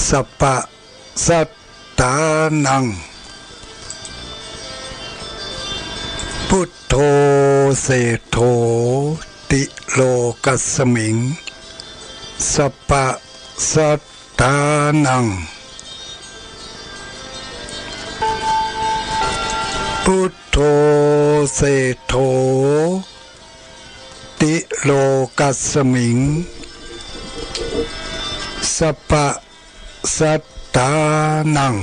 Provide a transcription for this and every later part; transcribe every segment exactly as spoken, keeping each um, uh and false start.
สัพพะสัตตานัง พุทโธเศรษฐโถ ติโลกัสมิง สัพพะสัตตานัง พุทโธเศรษฐโถ ติโลกัสมิง สัพพะสัตตานัง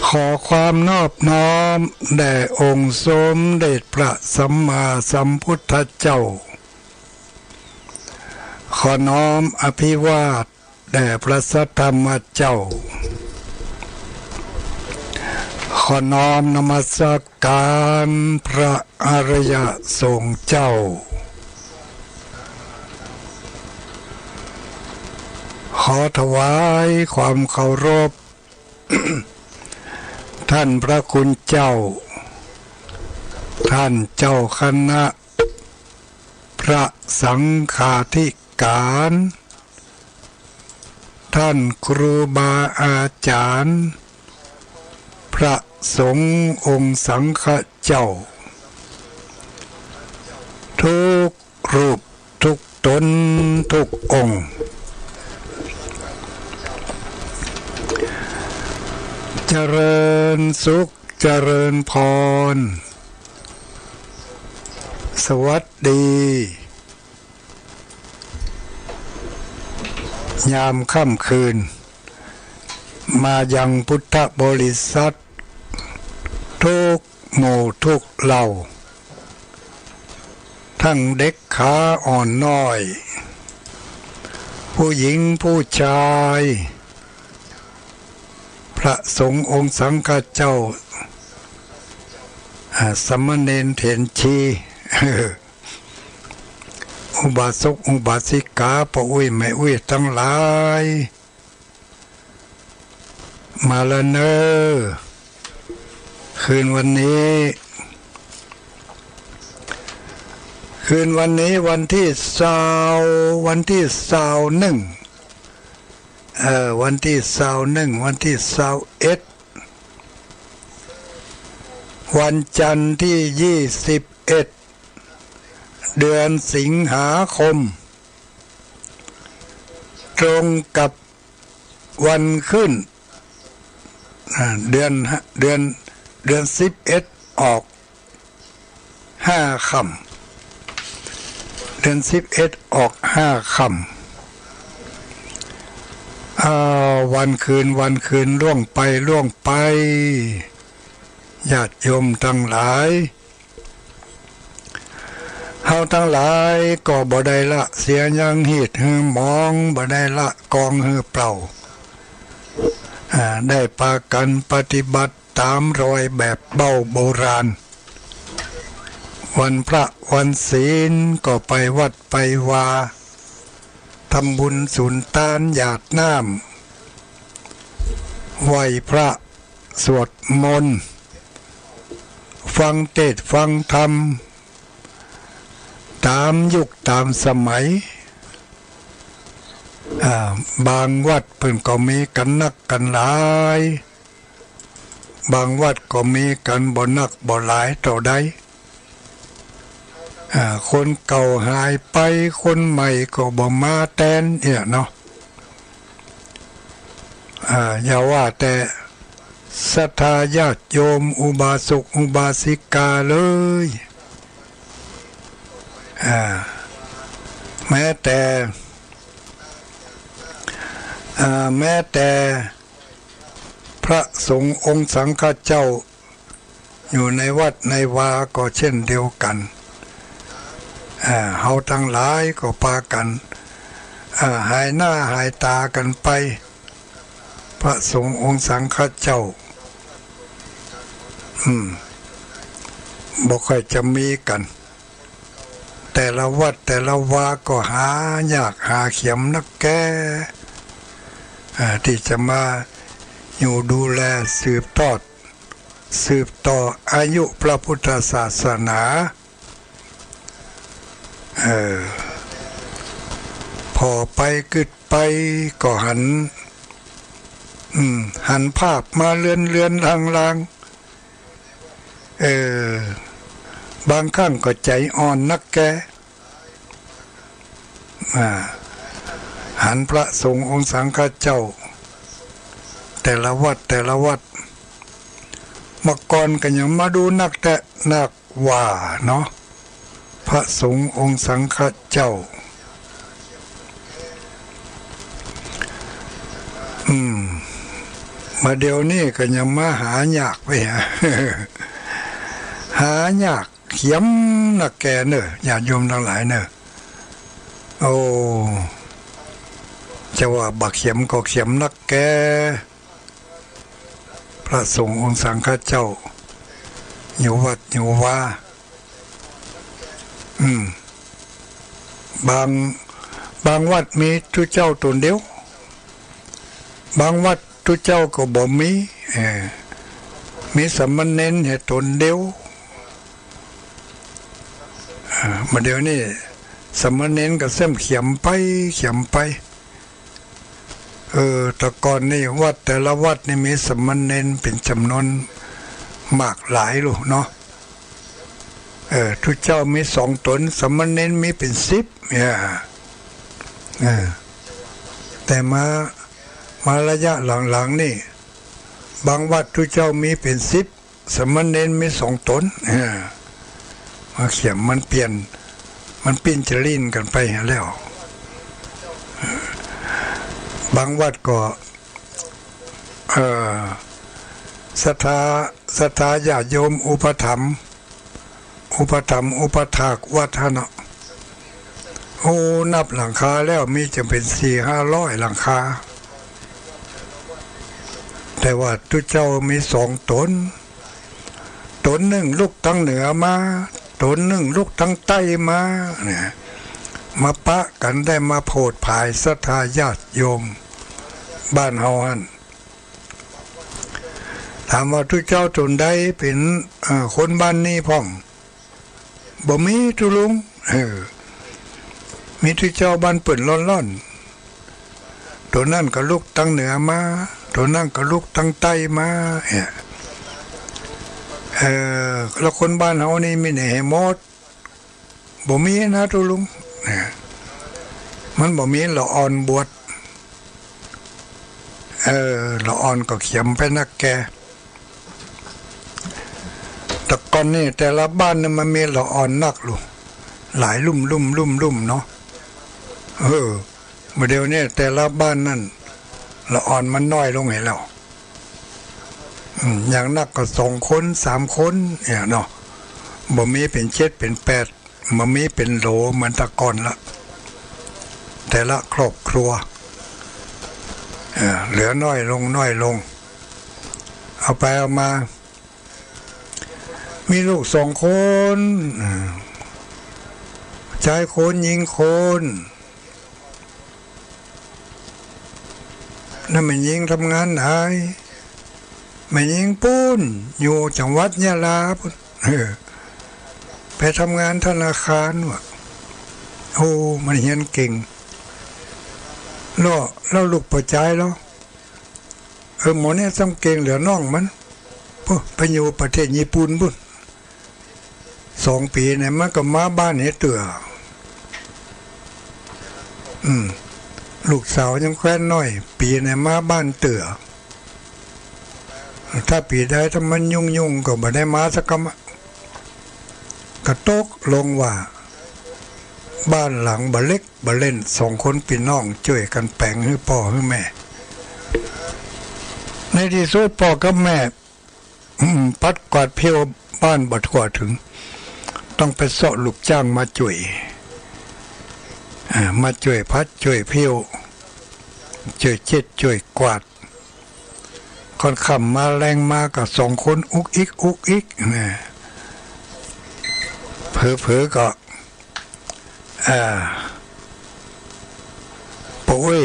ขอความนอบน้อมแด่องค์สมเด็จพระสัมมาสัมพุทธเจ้า ขอน้อมอภิวาทแด่พระสัทธรรมเจ้า ขอน้อมนมัสการพระอริยสงฆ์เจ้า ขอถวายความเคารพ ท่านพระคุณเจ้า ท่านเจ้าคณะ พระสังฆาธิการ ท่านครูบาอาจารย์ พระสงฆ์องค์สังฆเจ้า ทุกรูปทุกตนทุกองค์ เจริญสุขเจริญพร สวัสดี ยามค่ำคืน มายังพุทธบริษัท ทุกหมู่ทุกเหล่า ทั้งเด็กขาอ่อนน้อย ผู้หญิงผู้ชาย พระสงฆ์องค์สังฆเจ้า อ่า สามเณรเถรชี อุบาสกอุบาสิกา ป้ออุ๊ยแม่อุ๊ยตังหลาย มาละเน่อ คืนวันนี้ คืนวันนี้วันตี้ซาว วันตี้ซาวนึ่ง เอ่อ วันตี้ซาวนึ่ง วันตี้ซาวเอ็ด วันจันทร์ตี้ยี่สิบเอ็ด เดือนสิงหาคม ตรงกับวันขึ้น อ่า เดือน เดือน เดือนสิบเอ็ดออกห้าค่ำ เดือนสิบเอ็ดออกห้าค่ำ อ้าว วันคืน วันคืนล่วงไป ล่วงไป ญาติโยมตังหลาย เฮาตังหลายก็บ่ได้ละเสียหยังฮีดหื้อหมอง บ่ได้ละกองหื้อเปล่า อ่า ได้ปากั๋นปฏิบัติต๋ามรอยแบบเบ้าโบราณ วันพระวันศีลก็ไปวัดไปวา ทำบุญสุนตานหยาดน้ำ ไหว้พระ สวดมนต์ ฟังเทศน์ฟังธรรม ต๋ามยุคต๋ามสมัย อ่า บางวัดเปิ้นก็มีกั๋นนักกั๋นหลาย บางวัดก็มีกั๋นบ่นักบ่หลายเต้าใด อ่า คนเก่าหายไป คนใหม่ก็บ่มาแตนเนี่ยเนาะ อ่า อย่าว่าแต่ศรัทธาญาติโยมอุบาสกอุบาสิกาเลย อ่า แม้แต่ อ่า แม้แต่พระสงฆ์องค์สังฆเจ้า อยู่ในวัดในวาก็เช่นเดียวกั๋น อ่า เฮาตังหลายก็ปากั๋น อ่า หายหน้าหายต๋ากั๋นไป พระสงฆ์องค์สังฆเจ้า อืม บ่ค่อยจะมีกั๋น แต่ละวัดแต่ละวาก็หายากหาเขียมนักแก่ อ่า ตี้จะมาอยู่ดูแลสืบทอด สืบต่ออายุพระพุทธศาสนา เออ ไปกึ๊ดไปก็หัน อืม หันภาพมาเลือนๆ ลางๆ เออ บางครั้งก็ใจ๋อ่อนนักแก อ่า หันพระสงฆ์องค์สังฆเจ้า แต่ละวัดแต่ละวัด เมื่อก่อนก็ยังมาดูนักแต๊นักว่าเนาะ พระสงฆ์องค์สังฆเจ้า อืม มาเดี๋ยวนี้ก็ยังมาหายากไปหา หายากเขียมนักแกเน่อ ญาติโยมตังหลายเน่อ โอ้ จะว่าบ่เขียมก็เขียมนักแก พระสงฆ์องค์สังฆเจ้า อยู่วัดอยู่วา อืม บาง บางวัดมีตุ๊เจ้าต๋นเดียว บางวัดตุ๊เจ้าก็บ่มี เออ มีสามเณรแค่ต๋นเดียว อ่า มาเดี๋ยวนี้สามเณรก็เส้มเขียมไป เขียมไป เออ แต่ก่อนนี่วัดแต่ละวัดนี่มีสามเณรเป๋นจ๋ำนวนมากหลายลูกเนาะ เออ ตุ๊เจ้ามีสองต๋น สามเณรมีเป๋นสิบ เนี่ย เออ แต่มา มาระยะหลังๆ นี่ บางวัดตุ๊เจ้ามีเป๋นสิบ สามเณรมีสองต๋น เออ มาเขียมมันเปลี่ยน มันปิ้นจารินกั๋นไปแล้ว บางวัดก็ เอ่อ ศรัทธา ศรัทธาญาติโยมอุปถัมภ์ อุปถัมภ์อุปถากวัดหั้นเนาะ โอ้ นับหลังคาแล้วมีจะเป๋นสี่ห้าร้อยหลังคา แต่ว่าตุ๊เจ้ามีสองต๋น ต๋นนึ่งลุกตังเหนือมา ต๋นนึ่งลุกตังใต้มา เนี่ย มาปะกั๋นได้มาโผดผายศรัทธาญาติโยมบ้านเฮาหั้น ถามว่าตุ๊เจ้าต๋นใดเป๋น เอ่อ คนบ้านนี้พ่อง บ่มีตุ๊ลุง เออ มีตุ๊เจ้าบ้านเปิ้นล่อนๆ ต๋นนั้นก็ลุกตังเหนือมา ต๋นนั้นก็ลุกตังใต้มา เนี่ย เออ แล้วคนบ้านเฮานี่มีไหนแหมหมด บ่มีนะตุ๊ลุง เนี่ย มันบ่มีละอ่อนบวช เออ ละอ่อนก็เขียมไปนักแก แต่ก่อนนี่แต่ละบ้านนี่มันมีละอ่อนนักลูก หลายลุ่มลุ่มลุ่มลุ่มเนาะ เออ มาเดี๋ยวนี้แต่ละบ้านนั่น ละอ่อนมันน้อยลงหั้นแล้ว อืม อย่างนักก็สองคนสามคนเนี่ยเนาะ บ่มีเป๋นเจ็ดเป๋นแปด บ่มีเป๋นโหลเหมือนแต่ก่อนละ แต่ละครอบครัว เอ่อ เหลือน้อยลงน้อยลง เอาไปเอามา มีลูกสองคน เอ่อ จายคนญิงคน นั่นแม่ญิงทำงานไหน แม่ญิงปู๊น อยู่จังหวัดยะลาปู๊น เออ ไปทำงานธนาคารว่ะ โอ้ มันเฮียนเก่ง แล้ว แล้วลูกป้อจายลอ เออ หมอเนี่ยซ้ำเก่งเหลือน้องมัน ปุ๊บ ไปอยู่ประเทศญี่ปุ่นปู๊น สองปี๋เนี่ยมันก็มาบ้านเหียเตื้อ อืม ลูกสาวยังแคว้นน้อย ปี๋เนี่ยมาบ้านเตื้อ ถ้าปี๋ใดถ้ามันยุ่งๆ ก็บ่ได้มาสักกำอะ ก็ตกลงว่า บ้านหลังบ่เล็กบ่เล่น สองคนปี้น้องจ้วยกั๋นแป๋งหื้อป้อหื้อแม่ ในตี้สุดป้อกับแม่ อืม ปัดกวาดเผี้ยวบ้านบ่ทั่วเถิง ต้องไปเซาะลูกจ้างมาจ้วย อ่า มาจ้วยปัดจ้วยเผี้ยว จ้วยเช็ดจ้วยกวาด ค่อนค่ำมาแลงมาก็สองคนอุ๊กอิ๊กอุ๊กอิ๊กนะ เผลอๆ ก็ อ่า ป้ออุ๊ย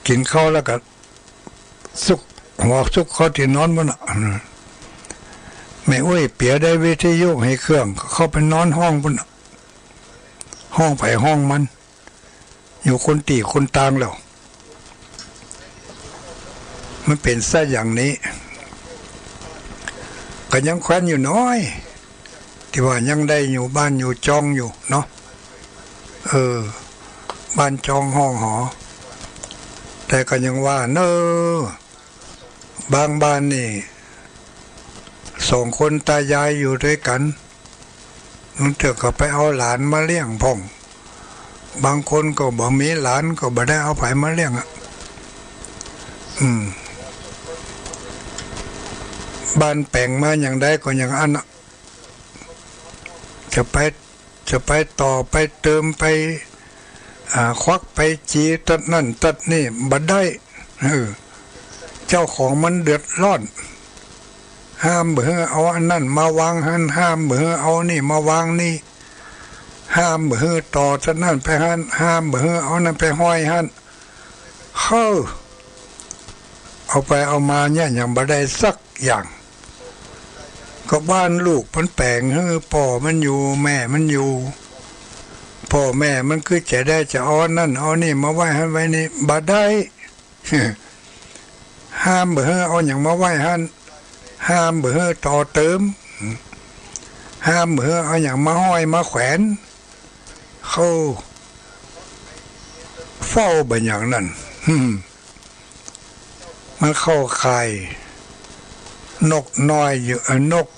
กิ๋นข้าวแล้วก็ ซุกหัวซุกเข้าตี้นอนปู๊นน่ะ แม่อุ๊ยเปียได้วิทยุห้อยเครื่อง เข้าไปนอนห้องปู๊นน่ะ ห้องใผห้องมัน อยู่คนตี้คนตางแล้ว มันเป๋นซะอย่างนี้ ก็ยังแควนอยู่น้อย ตี้ว่ายังได้อยู่บ้านอยู่จองอยู่เนาะ เออ บ้านจองห้องหอ แต่ก็ยังว่าเนอะ บางบ้านนี่ สองคนตายายอยู่ตวยกั๋น บางเตื้อก็ไปเอาหลานมาเลี้ยงพ่อง บางคนก็บ่มีหลานก็บ่ได้เอาใผมาเลี้ยงอะ อืม บ้านแป๋งมาอย่างใดก็อย่างอั้นอะ จะไป จะไปต่อไปเติมไป อ่า ควักไปจีตัดนั่นตัดนี่บ่ได้ เออ เจ้าของมันเดือดร้อน ห้ามบ่หื้อเอาอันนั้นมาวางหั้น ห้ามบ่หื้อเอานี่มาวางนี่ ห้ามบ่หื้อต่อตัดนั่นไปหั้น ห้ามบ่หื้อเอานั่นไปห้อยหั้น เฮ้อ เอาไปเอามาเนี่ยยังบ่ได้สักอย่าง ก็บ้านลูกมันแป๋งหื้อป้อมันอยู่ แม่มันอยู่ ป้อแม่มันคือจะได้จะเอาอันนั้นเอานี่มาไว้หั้นไว้นี่ บ่ได้ ห้ามบ่หื้อเอาหยังมาไว้หั้น ห้ามบ่หื้อต่อเติม ห้ามบ่หื้อเอาหยังมาห้อยมาแขวน เข้าเฝ้าบ่อย่างนั้น อืม มันเข้าข่ายนกน้อยอยู่ เอ่อ นก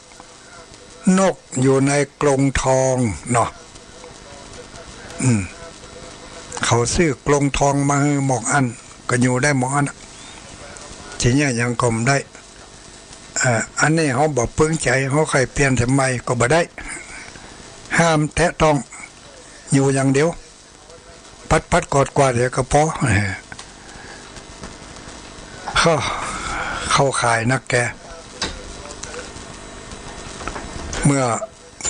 นกอยู่ในกรงทองเนาะ อืม เขาซื้อกรงทองมาหื้อหมอกอั้น ก็อยู่ได้หมอกอั้นอะ ทีเนี้ยยังก็บ่ได้ เอ่อ อันนี้เฮาบ่ปึงใจ๋ เฮาใค่เปลี่ยนใหม่ก็บ่ได้ ห้ามแตะต้อง อยู่อย่างเดียว ปัดๆ กวาดๆ เดี๋ยวก็ปอ เออ เข้า เข้าข่ายนักแก เมื่อ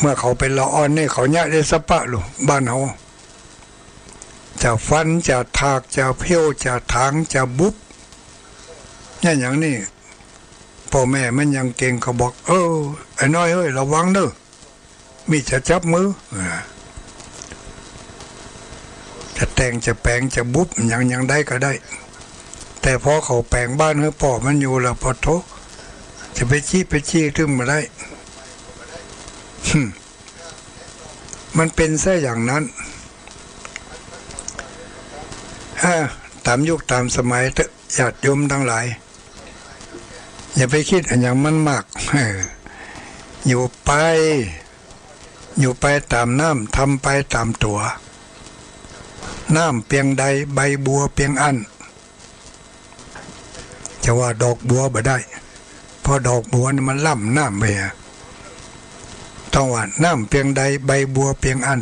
เมื่อเขาเป๋นละอ่อนนี่ เขาเยียะได้สะปะลูก บ้านเฮา จะฟัน จะถาก จะเผี้ยว จะถาง จะบุบ เนี่ยอย่างนี้ ป้อแม่มันยังเก่ง เขาบอก เออ ไอ้น้อยเอ้ย ระวังเน่อ มีดจะจับมือ อ่า จะแตง จะแป๋ง จะบุบ หยัง หยังใดก็ได้ แต่พอเขาแป๋งบ้านหื้อป้อมันอยู่แล้ว ปะโธ่ จะไปจี้ ไปจี้ตึงบ่ได้ หึ่ม มันเป๋นซะอย่างนั้น อ่า ต๋ามยุคต๋ามสมัยเต๊อะ ญาติโยมตังหลาย อย่าไปกึ๊ดอะหยังมันมาก เออ อยู่ไป อยู่ไปต๋ามน้ำ ทำไปต๋ามตั๋ว น้ำเปียงใด ใบบัวเปียงอั้น จะว่าดอกบัวบ่ได้ เพราะดอกบัวนี่มันล้ำน้ำไปอะ ต้องว่าน้ำเปียงใด ใบบัวเปียงอั้น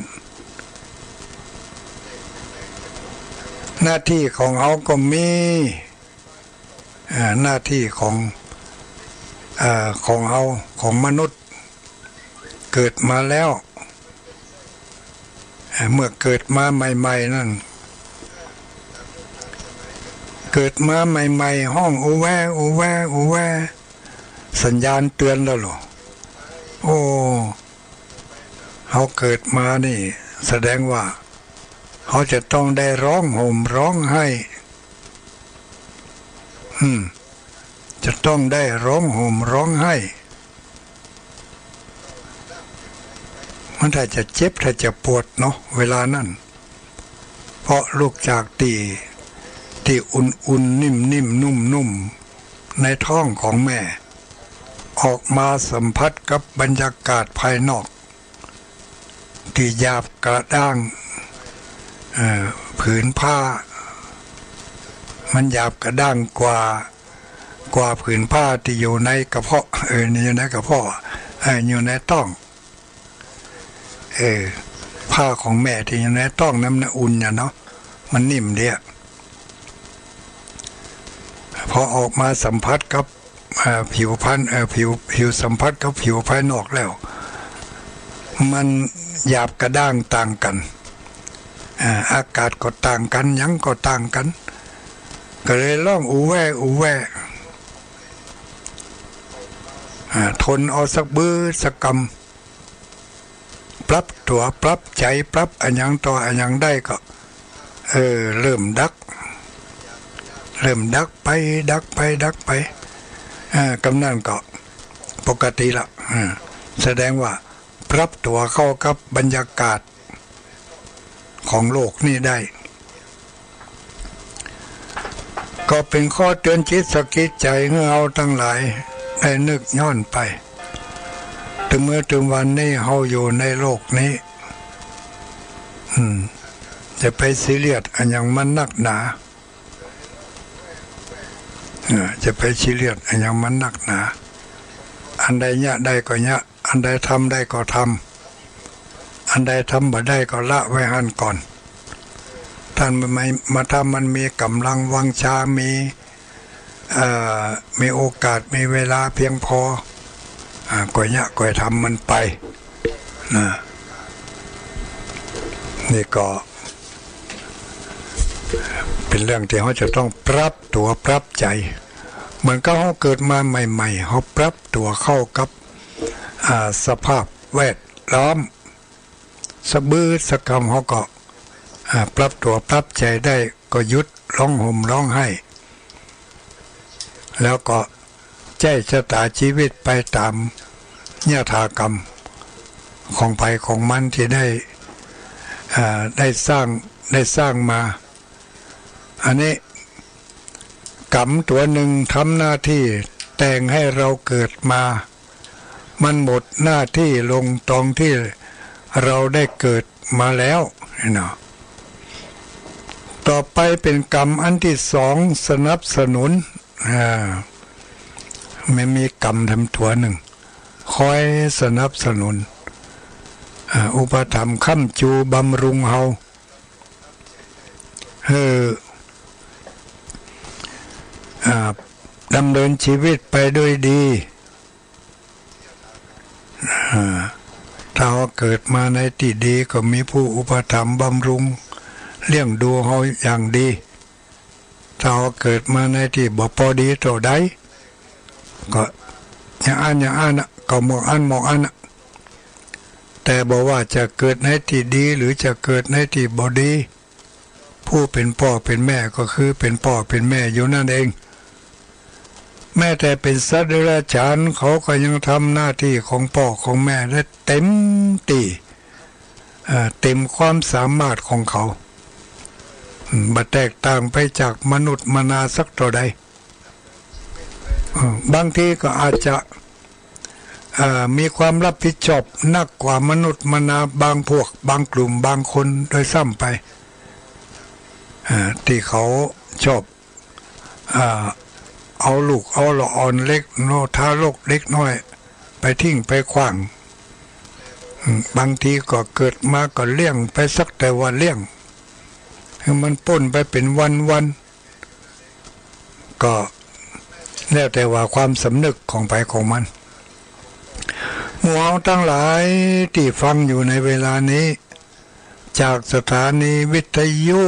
หน้าตี้ของเฮาก็มี อ่า หน้าตี้ของ อ่า ของเฮา ของมนุษย์ เกิดมาแล้ว อ่า เมื่อเกิดมาใหม่ๆ นั่น เกิดมาใหม่ๆ ฮ้องอูแว อูแว อูแว สัญญาณเตือนแล้วเหรอ โอ้ เฮาเกิดมานี่ แสดงว่า เฮาจะต้องได้ร้องห่มร้องไห้ อืม จะต้องได้ร้องห่มร้องไห้ มันถ้าจะเจ็บ ถ้าจะปวดเนาะ เวลานั้น เพราะลุกจากตี้ ตี้อุ่นๆ นิ่มๆ นุ่มๆ ในท้องของแม่ ออกมาสัมผัสกับบรรยากาศภายนอก ตี้หยาบกระด้าง เอ่อ ผืนผ้า มันหยาบกระด้างกว่า กว่าผืนผ้าตี้อยู่ในกระเพาะ เออ อยู่ในกระเพาะ เออ อยู่ในท้อง เออ ผ้าของแม่ตี้อยู่ในท้องนั้นมันอุ่นอะเนาะ มันนิ่มดีอะ พอออกมาสัมผัสกับ อ่า ผิวพรรณ เอ่อ ผิว ผิวสัมผัสกับผิวภายนอกแล้ว มันหยาบกระด้างต่างกั๋น อ่า อากาศก็ต่างกั๋น หยังก็ต่างกั๋น ก็เลยฮ้องอูแว อูแว อ่า ทนเอาสักบื้อสักกำ ปรับตั๋ว ปรับใจ๋ ปรับอะหยังต่ออะหยังได้ก็ เออ เริ่มดัก เริ่มดักไป ดักไป ดักไป อ่า กำนั้นก็ปกติละ อ่า แสดงว่าปรับตั๋วเข้ากับบรรยากาศของโลกนี้ได้ ก็เป๋นข้อเตือนจิตสะกิดใจ๋หื้อเฮาตังหลายได้นึกย้อนไป เถิงมื้อเถิงวันนี้เฮาอยู่ในโลกนี้ อืม จะไปซีเรียสอะหยังมันนักหนา เออ จะไปซีเรียสอะหยังมันนักหนา อันใดเยียะได้ก็เยียะ อันใดทำได้ก็ทำ อันใดทำบ่ได้ก็ละไว้หั้นก่อน ต้านมันไม่ มา ถ้ามันมีก๋ำลังวังชา มี เอ่อ มีโอกาส มีเวลาเพียงพอ อ่า ก็เยียะ ก็ทำมันไป นะ นี่ก็เป๋นเรื่องตี้เฮาจะต้องปรับตั๋วปรับใจ๋ เหมือนกับเฮาเกิดมาใหม่ๆ เฮาปรับตั๋วเข้ากับ อ่า สภาพแวดล้อม สะบึดสะกำเฮาก็ อ่า ปรับตั๋วปรับใจ๋ได้ ก็หยุดฮ้องห่มฮ้องไห้ แล้วก็ใจ๊ชะตาชีวิตไปต๋ามยถากรรมของใผของมันตี้ได้ อ่า ได้สร้าง ได้สร้างมา อันนี้ก๋ำตั๋วนึ่งทำหน้าตี้แต่งหื้อเฮาเกิดมา มันหมดหน้าตี้ลงต๋อนตี้เฮาได้เกิดมาแล้วเนาะ ต่อไปเป๋นก๋ำอันตี้สอง สนับสนุน อ่า มันมีก๋ำแถมตั๋วนึ่ง คอยสนับสนุน อ่า อุปถัมภ์ค้ำจูบำรุงเฮา หื้อ อ่า ดำเนินชีวิตไปด้วยดี อ่า ถ้าเฮาเกิดมาในตี้ดีก็มีผู้อุปถัมภ์บำรุงเลี้ยงดูเฮาอย่างดี ถ้าเฮาเกิดมาในตี้บ่ปอดีเต้าใด ก็อย่างอั้นอย่างอั้นอะ ก็หมอกอั้นหมอกอั้นอะ แต่บ่ว่าจะเกิดในตี้ดีหรือจะเกิดในตี้บ่ดี ผู้เป๋นป้อเป๋นแม่ก็คือเป๋นป้อเป๋นแม่อยู่นั้นเอง แม้แต่เป๋นสัตว์เดรัจฉาน เขาก็ยังทำหน้าตี้ของป้อของแม่ได้เต๋มตี้ เอ่อ เต๋มความสามารถของเขา อืม บ่แตกต่างไปจากมนุษย์มนาสักเต้าใด เอ่อ บางทีก็อาจจะ เอ่อ มีความรับผิดชอบนักกว่ามนุษย์มนาบางพวก บางกลุ่ม บางคนด้วยซ้ำไป เอ่อ ตี้เขาชอบ เอ่อ เอาลูกเอาละอ่อนเล็กน้อย ทารกเด็กน้อย ไปทิ้งไปขว้าง อืม บางทีก็เกิดมาก็เลี้ยงไปสักแต่ว่าเลี้ยง หื้อมันป๊นไปเป๋นวันๆ ก็แล้วแต่ว่าความสำนึกของใผของมัน หมู่เฮาตังหลายตี้ฟังอยู่ในเวลานี้ จากสถานีวิทยุ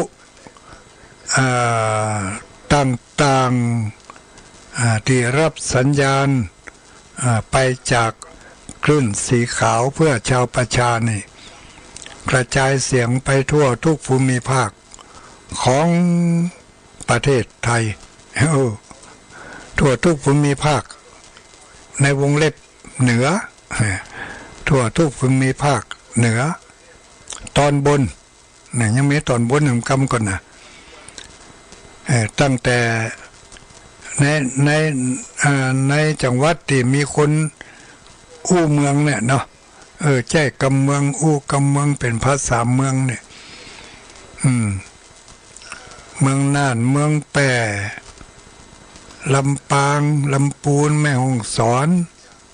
อ่า ต่างๆ อ่า ตี้ฮับสัญญาณ อ่า ไปจากคลื่นสีขาวเพื่อชาวประชานี่ กระจายเสียงไปทั่วทุกภูมิภาคของประเทศไทย เออ ทั่วทุกภูมิภาค ในวงเล็บเหนือ ทั่วทุกภูมิภาคเหนือ ตอนบน เนี่ย ยังมีต๋อนบนหนึ่งก๋ำก่อนนะ เอ่อ ตั้งแต่ใน ใน อ่า ในจังหวัดตี้มีคนอู้เมืองเนี่ยเนาะ เออ ใจ๊กำเมือง อู้กำเมือง เป๋นภาษาเมืองเนี่ย อืม เมืองน่าน เมืองแป้ ลำปาง ลำปูน แม่ฮ่องสอน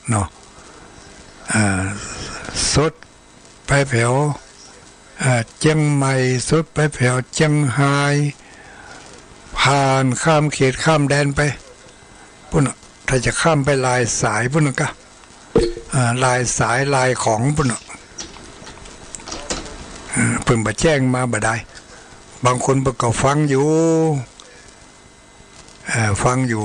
เนาะ อ่า สุดไปแผว อ่า เจียงใหม่ สุดไปแผวเจียงฮาย ผ่านข้ามเขตข้ามแดนไปปุ้นน่ะ ถ้าจะข้ามไปลายสายปุ้นน่ะก็ อ่า ลายสายลายขวางปุ้นน่ะ อ่า เปิ้นบ่แจ้งมาบ่ได้ บางคนเปิ้นก็ฟังอยู่ เอ่อ ฟังอยู่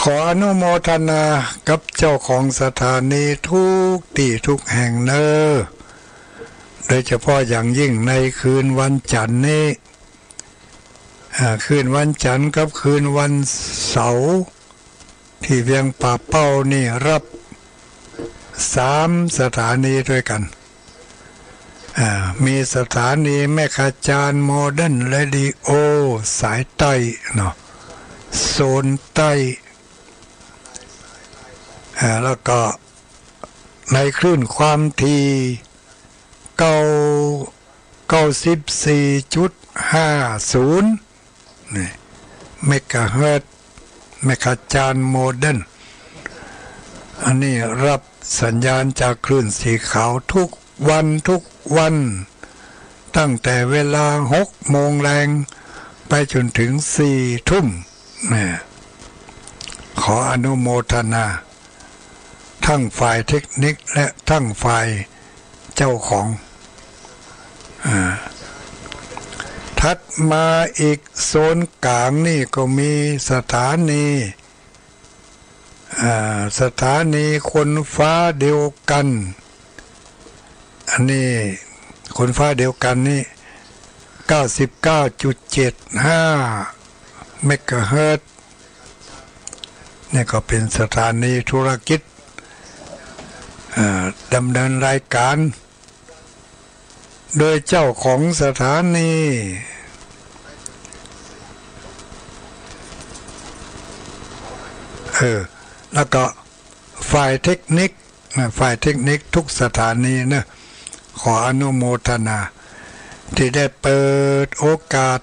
ขออนุโมทนากับเจ้าของสถานีทุกตี้ทุกแห่งเน้อ โดยเฉพาะอย่างยิ่งในคืนวันจันทร์นี้ อ่า คืนวันจันทร์กับคืนวันเสาร์ ตี้เวียงป่าเป้านี่ฮับสามสถานีตวยกั๋น อ่า มีสถานีแม่ขจารโมเดิร์นเรดิโอสายใต้เนาะ โซนใต้ อ่า แล้วก็ในคลื่นความถี่เก้า เก้าสิบสี่จุดห้าศูนย์ นี่ เมกะเฮิรตซ์ แม่ขจารโมเดิร์น อันนี้ฮับสัญญาณจากคลื่นสีขาวทุกวันทุกวัน ตั้งแต่เวลาหกโมงแลงไปจนถึงสี่ทุ่ม เนี่ย ขออนุโมทนา ทั้งฝ่ายเทคนิคและทั้งฝ่ายเจ้าของ อ่า ถัดมาอีกโซนก๋างนี่ก็มีสถานี อ่า สถานีคนฟ้าเดียวกั๋น อันนี้คนฟ้าเดียวกั๋นนี่ เก้าสิบเก้าจุดเจ็ดห้า เมกะเฮิรตซ์ นี่ก็เป๋นสถานีธุรกิจ อ่า ดำเนินรายก๋าน โดยเจ้าของสถานี เออ แล้วก็ฝ่ายเทคนิคนะ ฝ่ายเทคนิคทุกสถานีนะ ขออนุโมทนา ตี้ได้เปิดโอกาส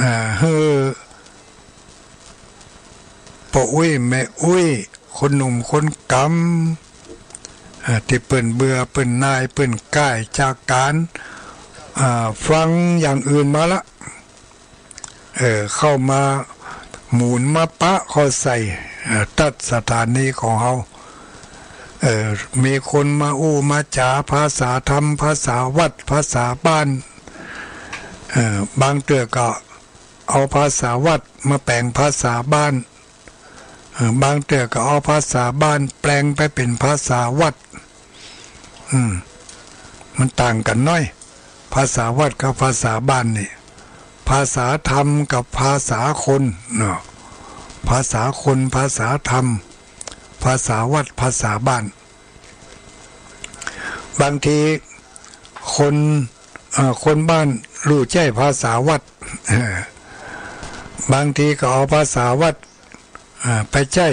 อ่า หื้อป้ออุ๊ยแม่อุ๊ย คนหนุ่มคนก๋ำ อ่า ตี้เปิ้นเบื่อเปิ้นหน่ายเปิ้นก้ายจากก๋าน อ่า ฟังอย่างอื่นมาละ เออ เข้ามาหมุนมาปะเข้าใส่ เอ่อ ตั๊ดสถานีของเฮา เออ มีคนมาอู้มาจ๋าภาษาธรรม ภาษาวัด ภาษาบ้าน เออ บางเตื้อก็เอาภาษาวัดมาแป๋งภาษาบ้าน เออ บางเตื้อก็เอาภาษาบ้านแปลงไปเป๋นภาษาวัด อืม มันต่างกั๋นหน้อย ภาษาวัดกับภาษาบ้านนี่ ภาษาธรรมกับภาษาคนเนาะ ภาษาคน ภาษาธรรม ภาษาวัด ภาษาบ้าน บางทีคน เอ่อ คนบ้านฮู้ใจ๊ภาษาวัด เออ บางทีก็เอาภาษาวัด อ่า ไปใจ๊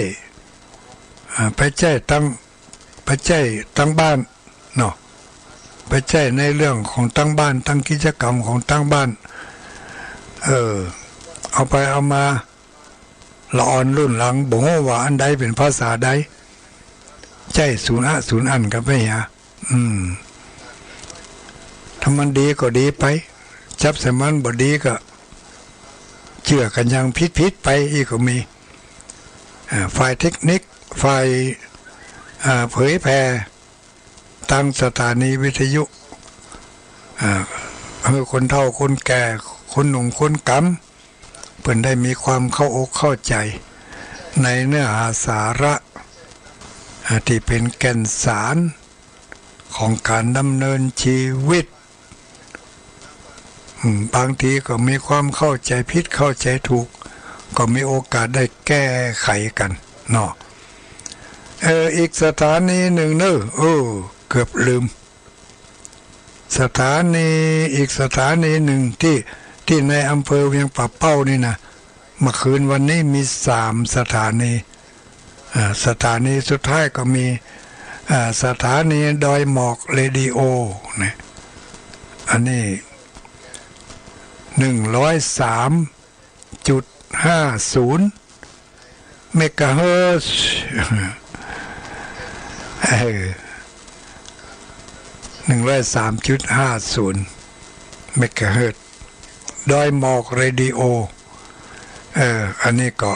อ่า ไปใจ๊ตัง ไปใจ๊ตังบ้านเนาะ ไปใจ๊ในเรื่องของตังบ้าน ตังกิจกรรมของตังบ้าน เออ เอาไปเอามา ละอ่อนรุ่นหลังบ่ฮู้ว่าอันใดเป๋นภาษาใด ใจ๊สูนอะสูนอั้นกั๋นไปเหีย อืม ถ้ามันดีก็ดีไป จับใส่มันบ่ดีก็เจื้อกั๋นอย่างผิดๆ ไปอี้ก็มี อ่า ฝ่ายเทคนิค ฝ่าย อ่า เผยแผ่ ตังสถานีวิทยุ อ่า หื้อคนเฒ่าคนแก่ คนหนุ่มคนก๋ำ เปิ้นได้มีความเข้าอกเข้าใจ๋ ในเนื้อหาสาระ อ่า ตี้เป๋นแก่นสารของก๋านดำเนินชีวิต อืม บางทีก็มีความเข้าใจ๋ผิดเข้าใจ๋ถูก ก็มีโอกาสได้แก้ไขกั๋นเนาะ เออ อีกสถานีนึ่งเน่อ เออ เกือบลืม สถานี อีกสถานีนึ่งตี้ ตี้ในอำเภอเวียงป่าเป้านี่นะ เมื่อคืนวันนี้มีสามสถานี อ่า สถานีสุดท้ายก็มี อ่า สถานีดอยหมอกเรดิโอ เนี่ย อันนี้ หนึ่งร้อยสามจุดห้าศูนย์ เมกะเฮิรตซ์ เออ หนึ่งร้อยสามจุดห้าศูนย์ เมกะเฮิรตซ์ ดอยหมอกเรดิโอ เออ อันนี้ก็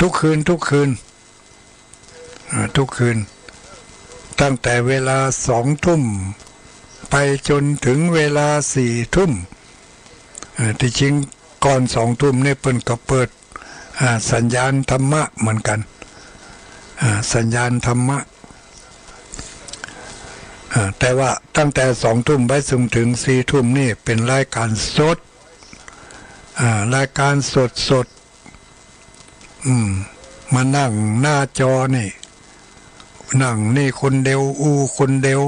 ทุกคืน ทุกคืน อ่า ทุกคืน ตั้งแต่เวลาสองทุ่ม ไปจนถึงเวลาสี่ทุ่ม เอ่อ ตี้จริงก่อนสองทุ่มนี่เปิ้นก็เปิด อ่า สัญญาณธรรมะเหมือนกั๋น อ่า สัญญาณธรรมะ อ่า แต่ว่าตั้งแต่สองทุ่มไปจนถึงสี่ทุ่มนี่เป๋นรายก๋านสด อ่า รายก๋านสดๆ อืม มานั่งหน้าจอนี่ นั่งนี่คนเดียว อู้คนเดียว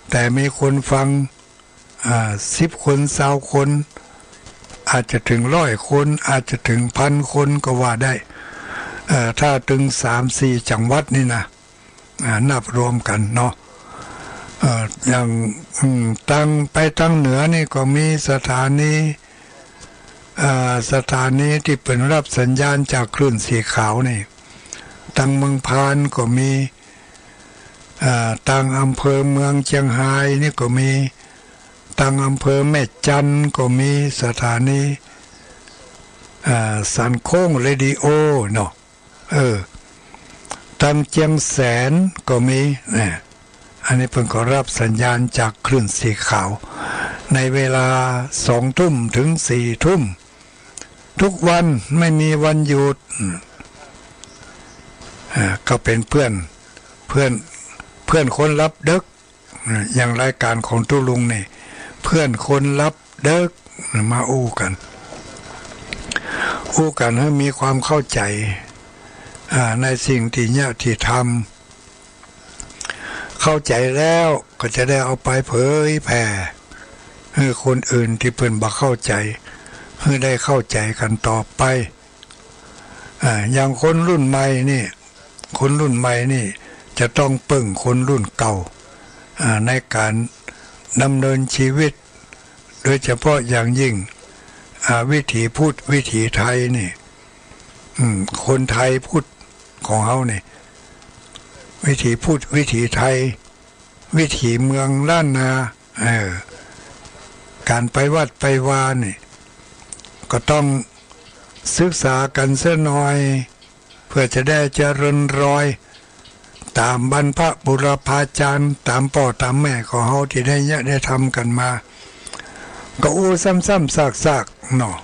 แต่มีคนฟัง อ่า สิบคน ซาวคน อาจจะเถิงร้อยคน อาจจะเถิงพันคนก็ว่าได้ เอ่อ ถ้าเถิงสามสี่จังหวัดนี่นะ อ่า นับรวมกั๋นเนาะ เอ่อ อย่าง อืม ตาง ไปตางเหนือนี่ก็มีสถานี อ่า สถานีตี้เปิ้นฮับสัญญาณจากคลื่นสีขาวนี่ ตางเมืองพานก็มี อ่า ตางอำเภอเมืองเจียงฮายนี่ก็มี ตางอำเภอแม่จันทน์ก็มีสถานี อ่า สันโค้งเรดิโอเนาะ เออ ตางเจียงแสนก็มี เนี่ย อันนี้เปิ้นก็ฮับสัญญาณจากคลื่นสีขาว ในเวลาสองทุ่มถึงสี่ทุ่ม ทุกวันไม่มีวันหยุด อืม อ่า ก็เป๋นเปื้อน เปื้อน เปื้อนคนหลับดึก อ่า อย่างรายก๋านของตุ๊ลุงนี่ เปื้อนคนหลับดึก มาอู้กั๋น อู้กั๋นหื้อมีความเข้าใจ๋ อ่า ในสิ่งตี้เยียะตี้ทำ เข้าใจ๋แล้วก็จะได้เอาไปเผยแผ่หื้อคนอื่นตี้เปิ้นบ่เข้าใจ๋ หื้อได้เข้าใจ๋กั๋นต่อไป อ่า อย่างคนรุ่นใหม่นี่ คนรุ่นใหม่นี่จะต้องเปิ้งคนรุ่นเก่า อ่า ในก๋านดำเนินชีวิต โดยเฉพาะอย่างยิ่ง อ่า วิถีพุทธ วิถีไทยนี่ อืม คนไทยพุทธของเฮานี่ วิถีพุทธ วิถีไทย วิถีเมืองล้านนา เออ ก๋านไปวัดไปวานี่ ก็ต้องศึกษากั๋นสักหน่อย เปื้อจะได้เจริญรอย ต๋ามบรรพบุรพาจารย์ ต๋ามป้อต๋ามแม่ของเฮาตี้ได้เยียะได้ทำกั๋นมา ก็อู้ซ้ำๆ ซากๆ เนาะ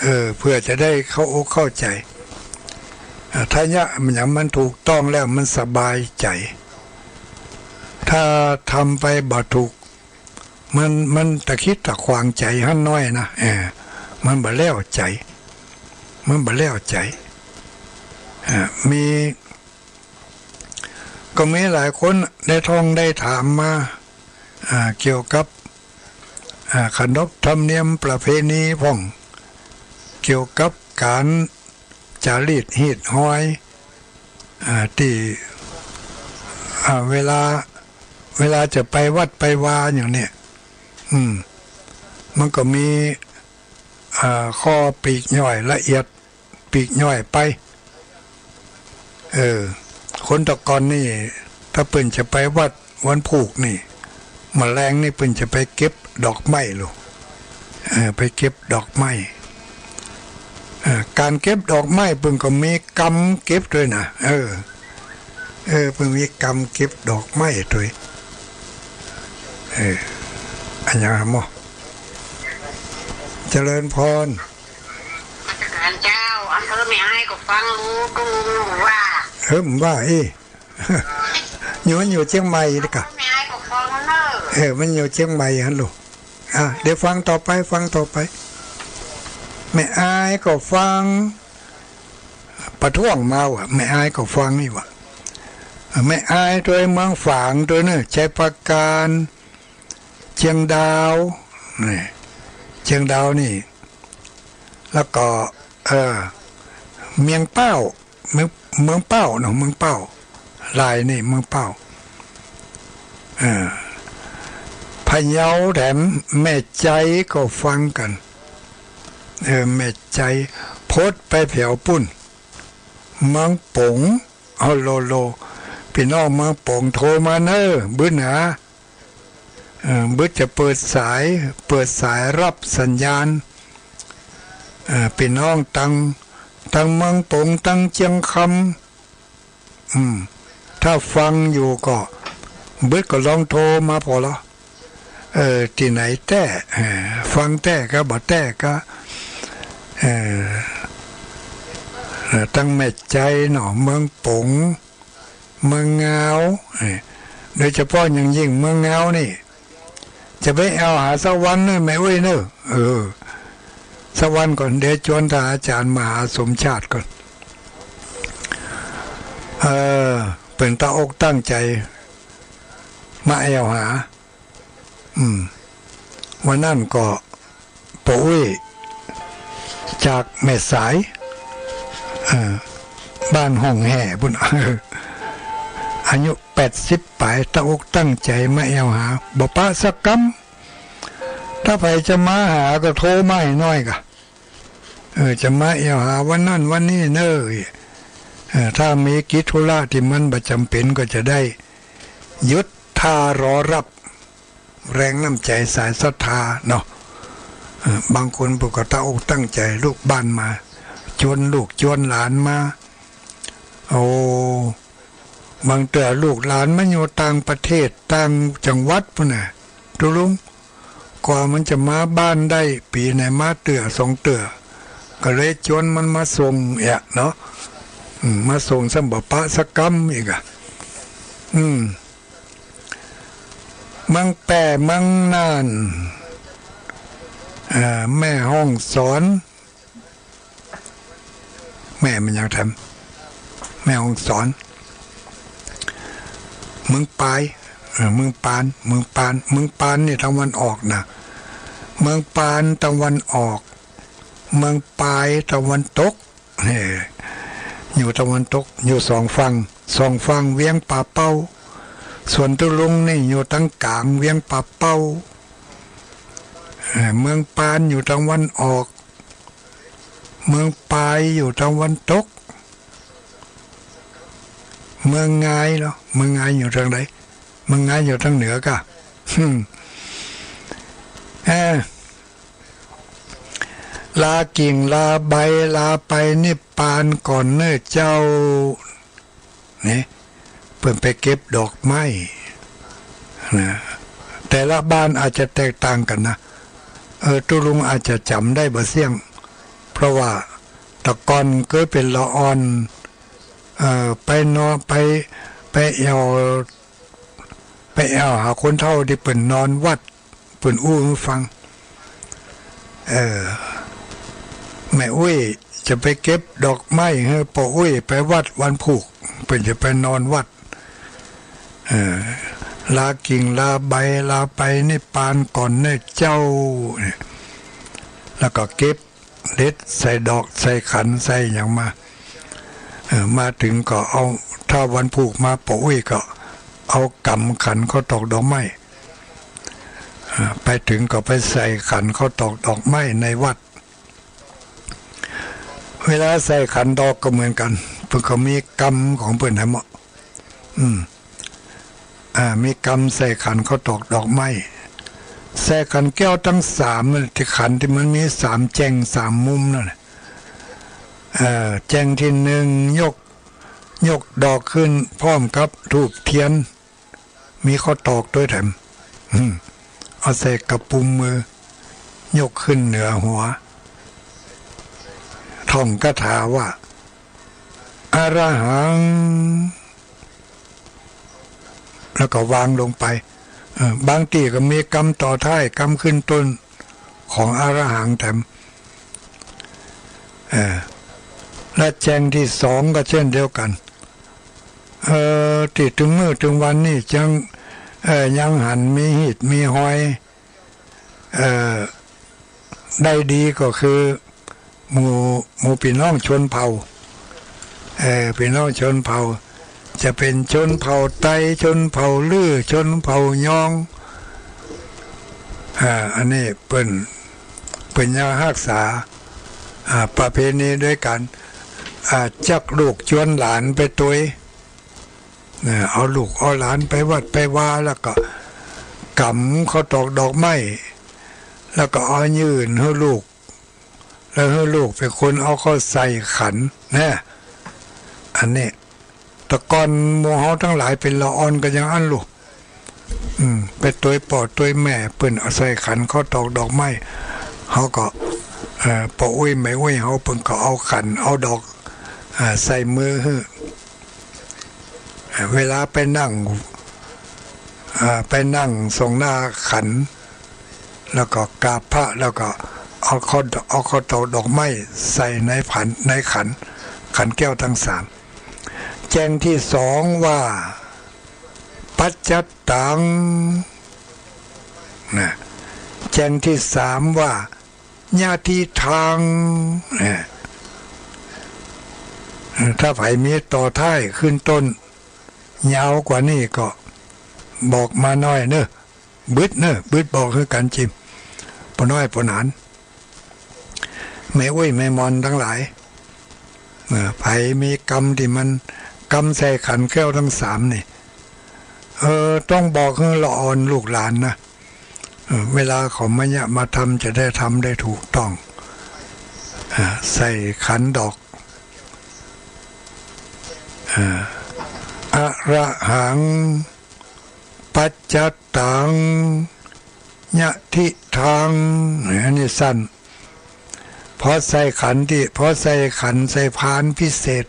เออ เปื้อจะได้เข้าอกเข้าใจ๋ อ่า ถ้าเยียะมันหยังมันถูกต้องแล้วมันสบายใจ๋ ถ้าทำไปบ่ถูก มัน มันตะขิดตะขวางใจ๋หั้นน้อยนะ เออ มันบ่แล้วใจ๋ มันบ่แล้วใจ๋ อ่า มี ก็มีหลายคนได้ท่องได้ถามมา อ่า เกี่ยวกับ อ่า ขนบธรรมเนียมประเพณีพ่อง เกี่ยวกับก๋าน จารีตฮีตฮอย อ่า ตี้ อ่า เวลา เวลาจะไปวัดไปวาอย่างเนี้ย อืม มันก็มี อ่า ข้อปลีกย่อยละเอียดปลีกย่อยไป เออ คนตะก่อนนี่ ถ้าเปิ้นจะไปวัดวันพูกนี่ เมื่อแลงนี่เปิ้นจะไปเก็บดอกไม้ลูก เออ ไปเก็บดอกไม้ เออ ก๋านเก็บดอกไม้เปิ้นก็มีกรรมเก็บตวยนะ เออ เออ เปิ้นมีกรรมเก็บดอกไม้ตวย เออ อะหยังหาหมอ เจริญพร นมัสก๋านเจ้า อันเออ แม่อ้ายก็ฟังฮู้ ก็ฮู้ว่า เออ มันว่า เอ้ อยู่ มันอยู่เจียงใหม่นี่กะ แม่อ้ายก็ฟังเนอะ เออ มันอยู่เจียงใหม่หั้นลูก อ่ะ เดี๋ยวฟังต่อไป ฟังต่อไป แม่อ้ายก็ฟัง ประท้วงมาว่า แม่อ้ายก็ฟังนี่ว่า แม่อ้ายตวย เมืองฝางตวยเนอะ ชัยปราการ เจียงดาว นี่ เจียงดาวนี่ แล้วก็ เออ เมียงเป้า เมือง เมืองเป้าเนาะ เมืองเป้า ลายนี่เมืองเป้า เออ พะเยาแถมแม่ใจก็ฟังกั๋น เออ แม่ใจ พดไปแผวปู๊น เมืองป๋ง เอาโลโล ปี้น้องเมืองป๋งโทรมาเน่อ บึดหนา เอ่อ บึดจะเปิดสาย เปิดสายฮับสัญญาณ เอ่อ ปี้น้องตัง ตังเมืองป๋ง ตังเจียงคำ อืม ถ้าฟังอยู่ก็ บึดก็ลองโทรมาผ่อละ เอ่อ ตี้ไหนแต๊ เอ่อ ฟังแต๊ก็บ่แต๊ก็ เอ่อ เอ่อ ตังแม่ใจเนาะ เมืองป๋ง เมืองงาว เอ่อ โดยเฉพาะอย่างยิ่งเมืองเงานี่ จะไปแอ่วหาสักวันเน่อ แม่อุ๊ยเน่อ เออ สักวันก่อน เดี๋ยวจวนท่านอาจ๋ารย์มหาสมชาติก่อน เออ เปิ้นตั้งอกตั้งใจ๋มาแอ่วหา อืม วันนั้นก็ป้ออุ๊ยจากแม่สาย เอ่อ บ้านฮ่องแห่ปุ้น อายุแปดสิบป๋าย ตั้งอกตั้งใจ๋มาแอ่วหา บ่ปะสักกำ ถ้าใผจะมาหาก็โทรมาหื้อหน่อยกะ เออ จะมาแอ่วหาวันนั้นวันนี้เน่อ เออ ถ้ามีกิจธุระตี้มันบ่จ๋ำเป๋นก็จะได้หยุดท่ารอฮับ แรงน้ำใจ๋สายศรัทธาเนาะ เออ บางคนเปิ้นก็ตั้งอกตั้งใจ๋ ลูกบ้านมา จวนลูกจวนหลานมา โอ้ บางเตื้อลูกหลานมาอยู่ต่างประเทศต่างจังหวัดปุ้นน่ะ ตุ๊ลุง กว่ามันจะมาบ้านได้ ปี๋ไหนมาเตื้อสองเตื้อ ก็เลยจวนมันมาส่งแอะเนาะ อืม มาส่งซ้ำบ่ปะสักกำอีกอะ อืม เมืองแป้ เมืองน่าน เอ่อ แม่ฮ่องสอน แม่มันยังแถม แม่ฮ่องสอน เมืองปาย เออ เมืองปาน เมืองปาน เมืองปานนี่ตะวันออกนะ เมืองปานตะวันออก เมืองปายตะวันตก เออ อยู่ตะวันตก อยู่สองฝั่ง สองฝั่งเวียงป่าเป้า ส่วนตุ๊ลุงนี่อยู่ตังก๋างเวียงป่าเป้า เออ เมืองปานอยู่ตะวันออก เมืองปายอยู่ตะวันตก เมืองงายเหรอ เมืองงายอยู่ตางใด เมืองงายอยู่ตางเหนือกะ อืม เออ ลากิ่งลาใบลาไปนิพพานก่อนเน่อเจ้า นี่ เปิ้นไปเก็บดอกไม้นะ แต่ละบ้านอาจจะแตกต่างกั๋นนะ เออ ตุ๊ลุงอาจจะจ๋ำได้บ่เสี้ยง เพราะว่าแต่ก่อนเกยเป๋นละอ่อน เออ ไปนอน ไป ไปแอ่ว ไปแอ่วหาคนเฒ่าตี้เปิ้นนอนวัด เปิ้นอู้หื้อฟัง เออ แม่อุ๊ยจะไปเก็บดอกไม้หื้อป้ออุ๊ยไปวัดวันพูก เปิ้นจะไปนอนวัด เออ ลากิ่งลาใบลาไปนิพพานก่อนเน่อเจ้า เนี่ย แล้วก็เก็บ เด็ดใส่ดอกใส่ขันใส่หยังมา เออ มาเถิงก็เอา ถ้าวันพูกมาป้ออุ๊ยก็เอาก๋ำขันข้าวตอกดอกไม้ เออ ไปเถิงก็ไปใส่ขันข้าวตอกดอกไม้ในวัด เวลาใส่ขันดอกก็เหมือนกั๋น เปิ้นก็มีกำของเปิ้นหั้นเนาะ อืม อ่า มีกำใส่ขันข้าวตอกดอกไม้ ใส่ขันแก้วตังสามนั่น ตี้ขันตี้มันมีสามแจ้งสามมุมนั่นน่ะ เอ่อ แจ้งตี้นึ่ง ยก ยกดอกขึ้นพร้อมกับธูปเตียน มีข้าวตอกตวยแถม อืม เอาใส่กระปุมมือ ยกขึ้นเหนือหัว ท่องคาถาว่า อรหัง แล้วก็วางลงไป เออ บางตี้ก็มีกำต่อท้าย กำขึ้นต้นของอรหังแถม เออ และแจ้งตี้สองก็เช่นเดียวกั๋น เออ ตี้เถิงมื้อเถิงวันนี้ยัง เออ ยังหันมีฮีตมีฮอย เอ่อ ได้ดีก็คือหมู่ หมู่ปี้น้องชนเผ่า เอ่อ ปี้น้องชนเผ่า จะเป๋นชนเผ่าไต ชนเผ่าลื้อ ชนเผ่ายอง อ่า อันนี้เปิ้น เปิ้นยังฮักษา อ่า ประเพณีโดยก๋าน อ่า จักลูกจวนหลานไปตวย นะ เอาลูกเอาหลานไปวัดไปวา แล้วก็ก๋ำข้าวตอกดอกไม้ แล้วก็เอายื่นหื้อลูก แล้วหื้อลูกเป๋นคนเอาเข้าใส่ขัน นะ อันนี้ แต่ก่อนหมู่เฮาตังหลายเป๋นละอ่อนก็อย่างอั้นลูก อืม ไปตวยป้อตวยแม่ เปิ้นเอาใส่ขันข้าวตอกดอกไม้ เฮาก็ เอ่อ ป้ออุ๊ยแม่อุ๊ยเฮา เปิ้นก็เอาขัน เอาดอก อ่า ใส่มือหื้อ เวลาไปนั่ง อ่า ไปนั่งส่องหน้าขัน แล้วก็กราบพระ แล้วก็เอาข้าว เอาข้าวตอกดอกไม้ใส่ในขัน ในขัน ขันแก้วทั้งสาม แจ้งที่สองว่า ปัจจัตตัง นะ แจ้งที่สามว่า ญาติทัง นะ ถ้าใผมีต่อท้ายขึ้นต้นยาวกว่านี้ก็บอกมาหน้อยเน่อ บึดเน่อ บึดบอกคือกั๋นจิม ป้อน้อยป้อหนาน แม่อุ๊ยแม่หม่อนตังหลาย เออ ใผมีกำตี้มัน กำใส่ขันแก้วตังสามนี่ เออ ต้องบอกหื้อละอ่อนลูกหลานนะ เออ เวลาเขามาเยียะมาทำจะได้ทำได้ถูกต้อง อ่า ใส่ขันดอก อ่า อะระหัง ปัจจัตตัง ญาติทัง อันนี้สั้น พอใส่ขันตี้ พอใส่ขันใส่พานพิเศษ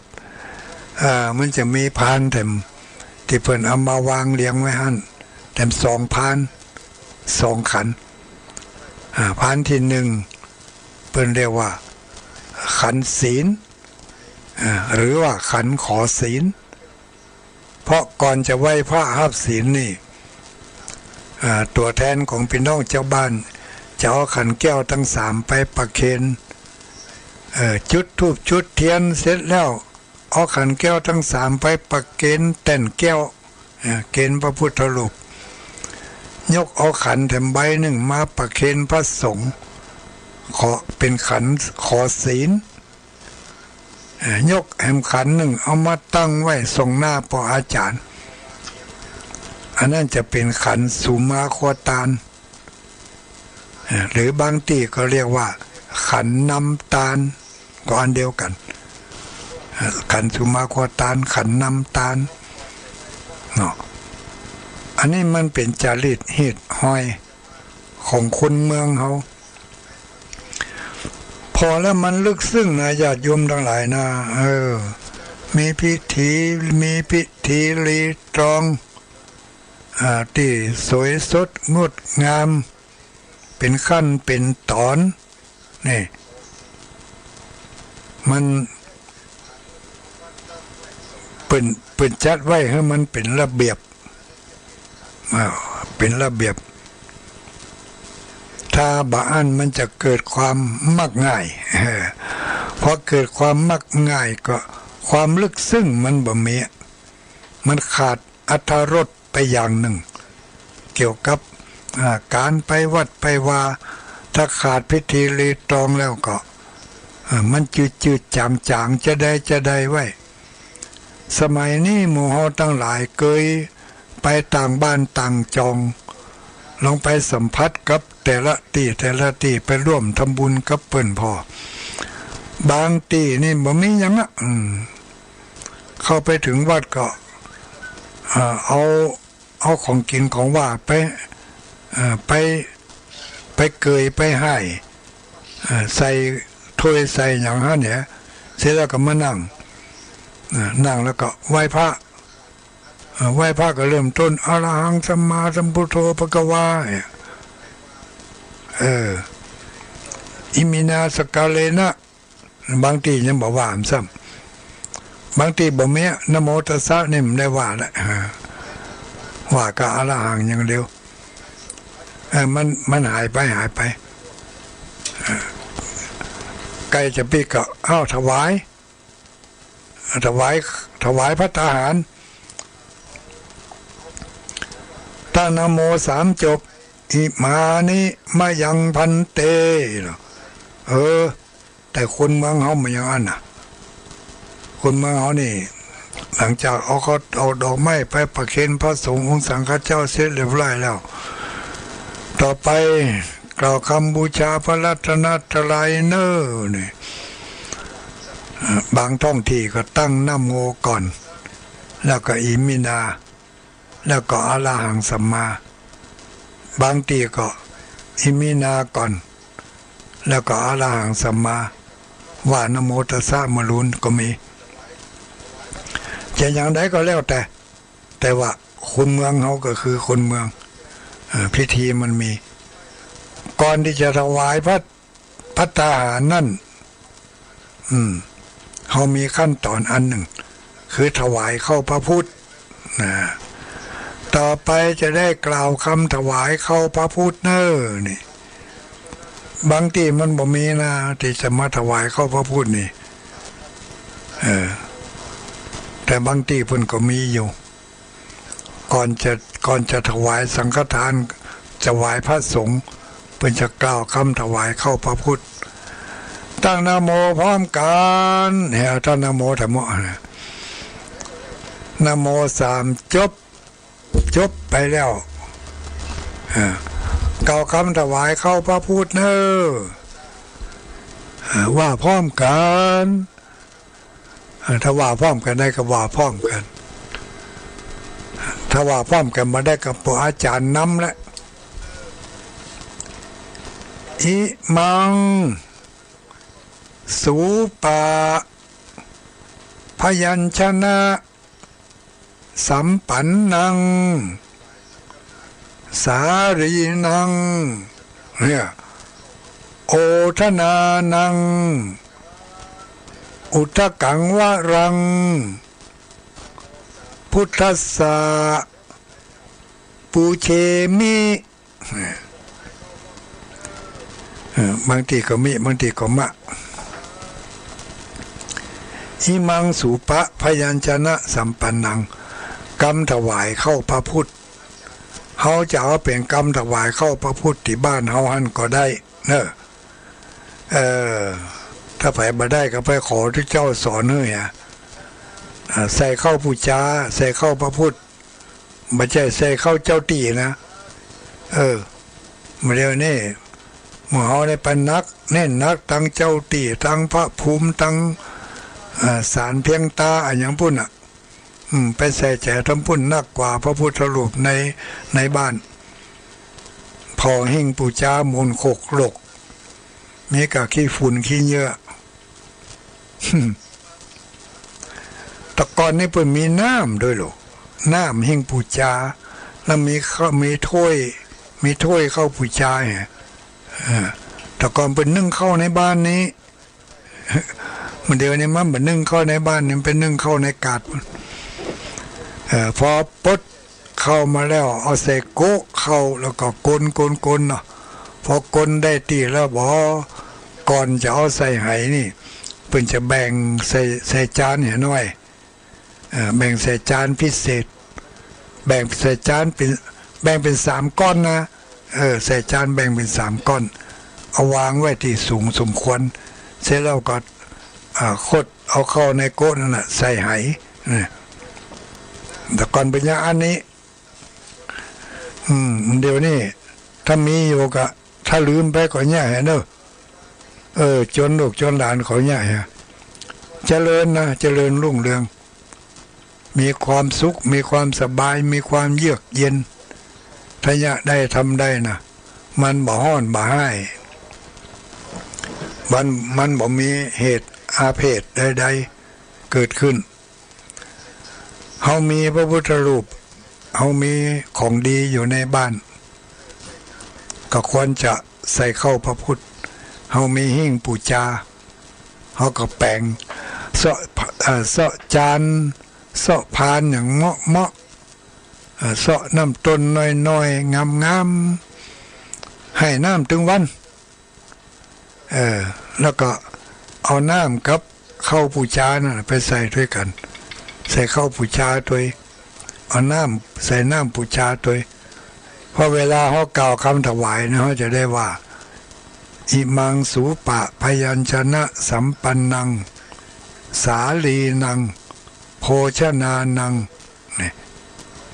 อ่า มันจะมีพานแถมตี้เปิ้นเอามาวางเรียงไว้หั้น แถมสองพาน สองขัน อ่า พานที่หนึ่ง เปิ้นเรียกว่าขันศีล อ่า หรือว่าขันขอศีล เพราะก่อนจะไหว้พระฮับศีลนี่ อ่า ตั๋วแทนของปี้น้องจาวบ้าน จะเอาขันแก้วตังสามไปประเคน เอ่อ จุดธูปจุดเตียนเสร็จแล้ว เอาขันแก้วตังสามไปประเคนแต้นแก้ว เอ่อ เคนพระพุทธรูป ยกเอาขันแถมใบนึ่งมาประเคนพระสงฆ์ ขอ เป๋นขันขอศีล เอ่อ ยกแหมขันนึ่งเอามาตั้งไว้ส่องหน้าป้ออาจ๋ารย์ อันนั้นจะเป๋นขันสุมาครัวตาน เอ่อ หรือบางตี้ก็เรียกว่าขันนำตาน ก็อันเดียวกั๋น เอ่อ ขันสุมาครัวตาน ขันนำตาน เนาะ อันนี้มันเป๋นจารีตฮีตฮอยของคนเมืองเฮา ผ่อแล้วมันลึกซึ้งนะ ญาติโยมตังหลายนะ เออ มีพิธี มีพิธีรีตรอง อ่า ตี้สวยสดงดงาม เป๋นขั้นเป๋นต๋อน นี่ มัน เปิ้น เปิ้นจัดไว้หื้อมันเป๋นระเบียบ อ่า เป๋นระเบียบ ถ้าบ่อั้นมันจะเกิดความมักง่าย เออ พอเกิดความมักง่ายก็ความลึกซึ้งมันบ่มี มันขาดอรรถรสไปอย่างนึ่ง เกี่ยวกับ อ่า ก๋านไปวัดไปวา ถ้าขาดพิธีรีตรองแล้วก็ อ่า มันจืดๆ จ๋างๆ จะได้จะได้ไว้ สมัยนี้หมู่เฮาตังหลายเกยไปต่างบ้านต่างจอง ลองไปสัมผัสกับแต่ละตี้แต่ละตี้ ไปร่วมทำบุญกับเปิ้นผ่อ บางตี้นี่บ่มีหยังอะ อืม เข้าไปเถิงวัดก็ อ่า เอา เอาของกิ๋นของหว้าไป เอ่อ ไป ไปเกยไปห้าย เอ่อ ใส่ถ้วยใส่หยังหั้นเนี่ย เสร็จแล้วก็มานั่ง เอ่อ นั่งแล้วก็ไหว้พระ เอ่อ ไหว้พระก็เริ่มต้น อะระหังสัมมาสัมพุทโธภะคะวา เนี่ย เออ อิมินาสักกาเลนะ บางตี้ยังบ่ว่ามันซ้ำ บางตี้บ่มี นะโมตัสสะนี่มันได้ว่าแล้ว อ่า ว่าก็อะระหังอย่างเดียว เออ มัน มันหายไป หายไป เออ ใก้จะปิดก็ อ้าว ถวาย ถวาย ถวายภัตตาหาร ถ้านะโมสามจบ อิมานิมะยังภันเต เออ แต่คนเมืองเฮาบ่อย่างอั้นน่ะ คนเมืองเฮานี่ หลังจากเอา เขาเอาดอกไม้ไปประเคนพระสงฆ์องค์สังฆเจ้าเสร็จเรียบร้อยแล้ว ต่อไปกล่าวกำบูชาพระรัตนตรัยเน่อ นี่ บางท้องที่ก็ตั้งนะโมก่อน แล้วก็อิมินา แล้วก็อะระหังสัมมา บางตี้ก็อิมินาก่อน แล้วก็อะระหังสัมมา ว่านะโมตัสสะมะลุนก็มี จะอย่างใดก็แล้วแต่ แต่ว่า คนเมืองเฮาก็คือคนเมือง เอ่อ พิธีมันมี ก่อนตี้จะถวายภัต ภัตตาหารนั้น อืม เฮามีขั้นต๋อนอันนึ่ง คือถวายข้าวพระพุทธ นะ ต่อไปจะได้กล่าวกำถวายข้าวพระพุทธเน่อ นี่ บางตี้มันบ่มีนะ ตี้จะมาถวายข้าวพระพุทธนี่ เออ แต่บางตี้เปิ้นก็มีอยู่ ก่อนจะ ก่อนจะถวายสังฆทาน ถวายพระสงฆ์ เปิ้นจะกล่าวกำถวายข้าวพระพุทธ ตั้งนะโมพร้อมกั๋น เฮาตั้งนะโมทั้งหมดนะ นะโมสามจบ จบไปแล้ว อ่า กล่าวกำถวายข้าวพระพุทธเน่อ อ่า ว่าพร้อมกั๋น อ่า ถ้าว่าพร้อมกั๋นได้ก็ว่าพร้อมกั๋น ถ้าว่าพร้อมกั๋นบ่ได้ก็ปออาจ๋ารย์นำแหละ อิมัง สูปะ พยัญชนะ สัมปันนัง สาลีนัง เนี่ย โอทนานัง อุทกังวะรัง พุทธัสสะ ปูเชมิ เออ บางตี้ก็มิ บางตี้ก็มะ อิมัง สูปะ พยัญชนะ สัมปันนัง กำถวายข้าวพระพุทธ เฮาจะเอาเป๋นกำถวายข้าวพระพุทธตี้บ้านเฮาหั้นก็ได้เน่อ เออ ถ้าใผบ่ได้ก็ไปขอตี้เจ้าสอนหื้ออะ อ่า ใส่ข้าวปู๋จา ใส่ข้าวพระพุทธ บ่ใจ้ใส่ข้าวเจ้าตี้นะ เออ เมื่อเดี๋ยวนี้ หมู่เฮาได้ไปนัก เน้นนักตังเจ้าตี้ ตังพระภูมิ ตัง อ่า ศาลเพียงตา อะหยังปู้นน่ะ อืม ไปใส่ใจ๋ตรงปู้นนักกว่าพระพุทธรูปใน ในบ้าน ผ่อหิ้งปู๋จาหมุนโขกโลก มีก้าขี้ฝุ่นขี้เหยื่อ แต่ก่อนนี้เปิ้นมีน้ำโดยโหละ น้ำหิ้งปู๋จา แล้วมีข้าว มีถ้วย มีถ้วยข้าวปู๋จาเนี่ย เออ แต่ก่อนเปิ้นนึ่งข้าวในบ้านนี้ เมื่อเดี๋ยวนี้มันบ่นึ่งข้าวในบ้านนี่ มันไปนึ่งข้าวในกาด เออ พอปด ข้าวมาแล้ว เอาใส่โก๊ะข้าว แล้วก็คน คน คนเนาะ พอคนได้ตี้แล้วบ่ ก่อนจะเอาใส่ไหนี่ เปิ้นจะแบ่งใส่ ใส่จานเหียน้อย เอ่อ แบ่งใส่จานพิเศษ แบ่งใส่จานเป๋น แบ่งเป๋นสามก้อนนะ เออ ใส่จานแบ่งเป๋นสามก้อน เอาวางไว้ตี้สูงสมควร เสร็จแล้วก็ อ่า คดเอาข้าวในโก๊ะนั่นน่ะใส่ไห เนี่ย แต่ก่อนเป๋นอย่างอันนี้ อืม เดี๋ยวนี้ถ้ามีอยู่ก็ ถ้าลืมไปก็เยียะหื้อเน่อ เออ จ๋นลูกจ๋นหลานเขาเยียะหื้อ เจริญนะ เจริญรุ่งเรือง มีความสุข มีความสบาย มีความเยือกเย็น ถ้าเยียะได้ทำได้นะ มันบ่ฮ้อนบ่ฮ้าย มัน มันบ่มีเหตุอาเพศใดๆ เกิดขึ้น เฮามีพระพุทธรูป เฮามีของดีอยู่ในบ้าน ก็ควรจะใส่ข้าวพระพุทธ เฮามีหิ้งปู๋จา เฮาก็แป๋ง เซาะ เอ่อ เซาะจาน เซาะพานอย่างเหมาะเหมาะ เอ่อ เซาะน้ำต้นน้อยๆ งามๆ หื้อน้ำตึงวัน เออ แล้วก็เอาน้ำกับข้าวปู๋จานั่นน่ะไปใส่ตวยกั๋น ใส่ข้าวปู๋จาตวย เอาน้ำ ใส่น้ำปู๋จาตวย เพราะเวลาเฮากล่าวกำถวายนะ เฮาจะได้ว่า อิมัง สูปะ พยัญชนะ สัมปันนัง สาลีนัง โภชนานัง เนี่ย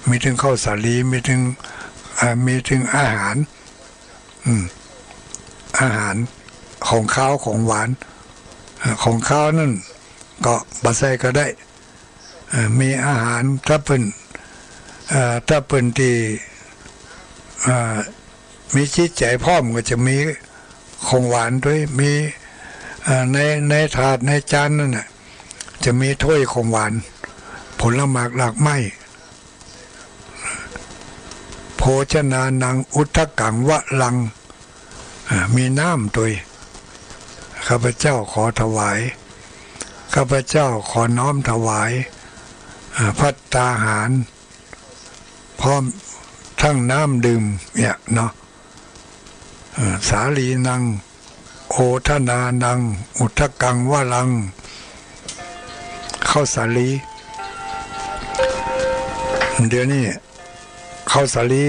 มีตึงข้าวสาลี มีตึง อ่า มีตึงอาหาร อืม อาหารของคาวของหวาน อ่า ของคาวนั่นก็บ่ใส่ก็ได้ อ่า มีอาหาร ถ้าเปิ้น อ่า ถ้าเปิ้นตี้ อ่า มีจิตใจ๋พร้อมก็จะมีของหวานตวย มี อ่า ใน ในถาดในจานนั่นน่ะ จะมีถ้วยของหวาน ผลหมากรากไม้ โภชนานัง อุทกัง วรัง อ่า มีน้ำตวย ข้าพเจ้าขอถวาย ข้าพเจ้าขอน้อมถวาย อ่า ภัตตาหาร พร้อมทั้งน้ำดื่มเนี่ยเนาะ อ่า สาลีนัง โภชนานัง อุทกัง วรัง ข้าวสาลี เดี๋ยวนี้ข้าวสาลี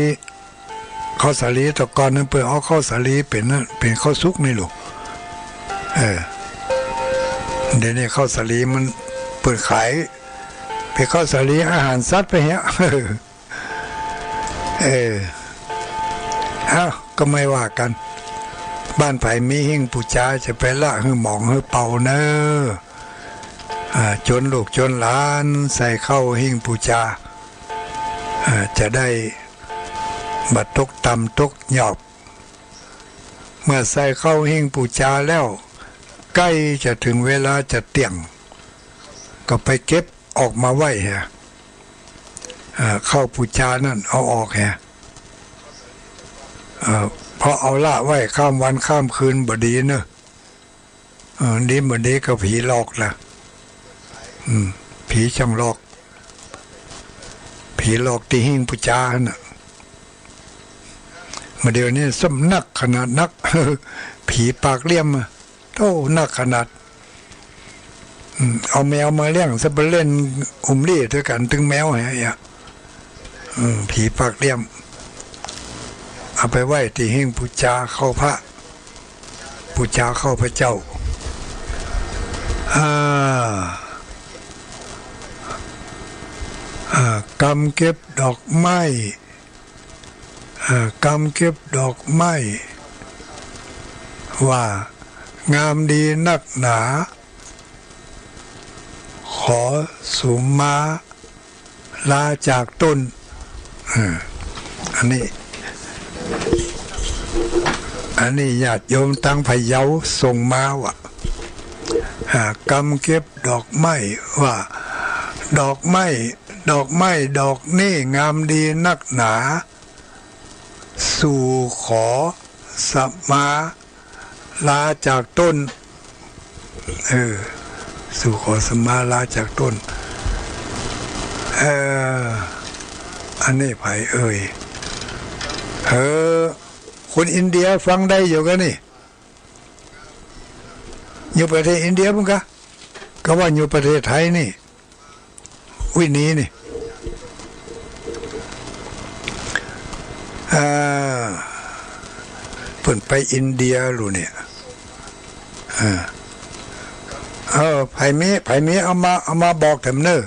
ข้าวสาลีแต่ก่อนนั้นเปิ้นเอาข้าวสาลีเป๋นนั่น เป๋นข้าวสุกนี่ลูก เออ เดี๋ยวนี้ข้าวสาลีมันเปิ้นขายเป๋นข้าวสาลีอาหารสัตว์ไปเหีย เออ เอ้า ก็ไม่ว่ากั๋น บ้านใผมีหิ้งปู๋จาจะไปละหื้อหมองหื้อเป่าเน่อ อ่า จนลูกจนหลานใส่เข้าหิ้งปู๋จา อ่า จะได้บ่ตกต่ำตกหยาบ เมื่อใส่เข้าหิ้งปู๋จาแล้ว ใก้จะเถิงเวลาจะเตี้ยง ก็ไปเก็บออกมาไว้เหีย อ่า เข้าปู๋จานั่นเอาออกเหีย อ่า เพราะเอาละไว้ข้ามวันข้ามคืนบ่ดีเน่อ เออ ดีบ่ดีก็ผีหลอกละ อืม ผีจั้งหลอก ผีหลอกตี้หิ้งปู๋จาหั่นน่ะ บ่าเดี๋ยวนี้ซ้ำนักขนาดนัก ผีปากเหลี่ยมอะ โธ่ นักขนาด อืม เอาแมวมาเลี้ยงซะ ไปเล่นอุ้มลี้ตวยกั๋นตึงแมวเหีย อืม ผีปากเหลี่ยม เอาไปไว้ตี้หิ้งปู๋จาเข้าพระ ปู๋จาเข้าพระเจ้า อ่า อ่า กำเก็บดอกไม้ อ่า กำเก็บดอกไม้ ว่างามดีนักหนา ขอสุมาลาจากต้น เออ อันนี้ อันนี้ญาติโยมตังพะเยาส่งมาว่า อ่า กำเก็บดอกไม้ ว่า ดอกไม้ ดอกไม้ดอกนี้งามดีนักหนา สู่ขอสมาลาจากต้น เออ สู่ขอสมาลาจากต้น เออ อันนี้ใผเอ่ย เออ คนอินเดียฟังได้อยู่กั๋นนี่ อยู่ประเทศอินเดียปุ้นกา ก็ว่าอยู่ประเทศไทยนี่ วินีนี่ อ่า เปิ้นไปอินเดียลูกเนี่ย อ่า เออ ใผมี ใผมีเอามา เอามาบอกแถมเน่อ